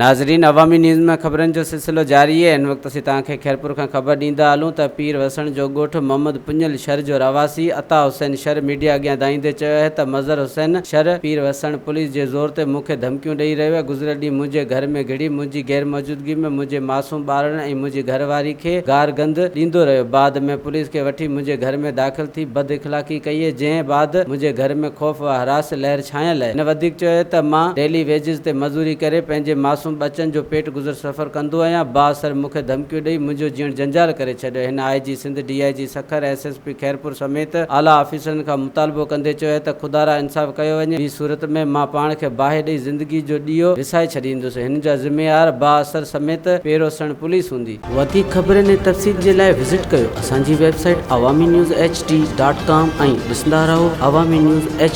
ناظرين عوامي نيوز ۾ خبرن جو سلسلو جاري آهي هن وقت اسين توهان کي خيرپور کان خبر ڏيندا هلون ته پير وسڻ جو ڳوٺ محمد پڃل شھر جو رهواسي عطا حسين شر ميڊيا اڳيان دانهيندي چيو آهي ته مظهر حسين شر پير وسڻ پوليس جي زور تي مون کي ڌمڪيون ڏئي رهيو آهي گذريل ڏينهن منهنجي گهر ۾ گهڙي منهنجي غير موجودگي ۾ منهنجي معصوم ٻارڙن ۽ منهنجي گهر واري کي گار گند ڏيندو رهيو بعد ۾ پوليس کي وٺي منهنجي گهر ۾ داخل ٿي بد اخلاقي ڪئي جنهن بعد منهنجي گهر ۾ خوف و هراس لهر ڇانيل آهي. هن وڌيڪ چيو ته مان ڊيلي ويجز تي مزوري ڪري پنهنجي معصوم ٻچن جو پيٽ گذر سفر ڪندو آهيان، بااثر مون کي ڌمڪيون ڏئي منهنجو جيئڻ جنجال ڪري ڇڏيو. هن I G Sindh, D I G Sukkur, S S P Khairpur سميت اعليٰ آفيسرن کان مطالبو ڪندي چيو آهي ته خدارا انصاف ڪيو وڃي، ٻي صورت ۾ مان پاڻ کي باهه ڏئي زندگي جو ڏيئو وسائي ڇڏيندس، هن جا ذميوار بااثر سميت پيروسڻ پوليس هوندي. وڌيڪ خبرن ۽ تفصيل جي لاء وزٽ ڪيو اسان جي website Awami news H D dot com ۽ ڏسندا رهو عوامي نيوز ايڇ.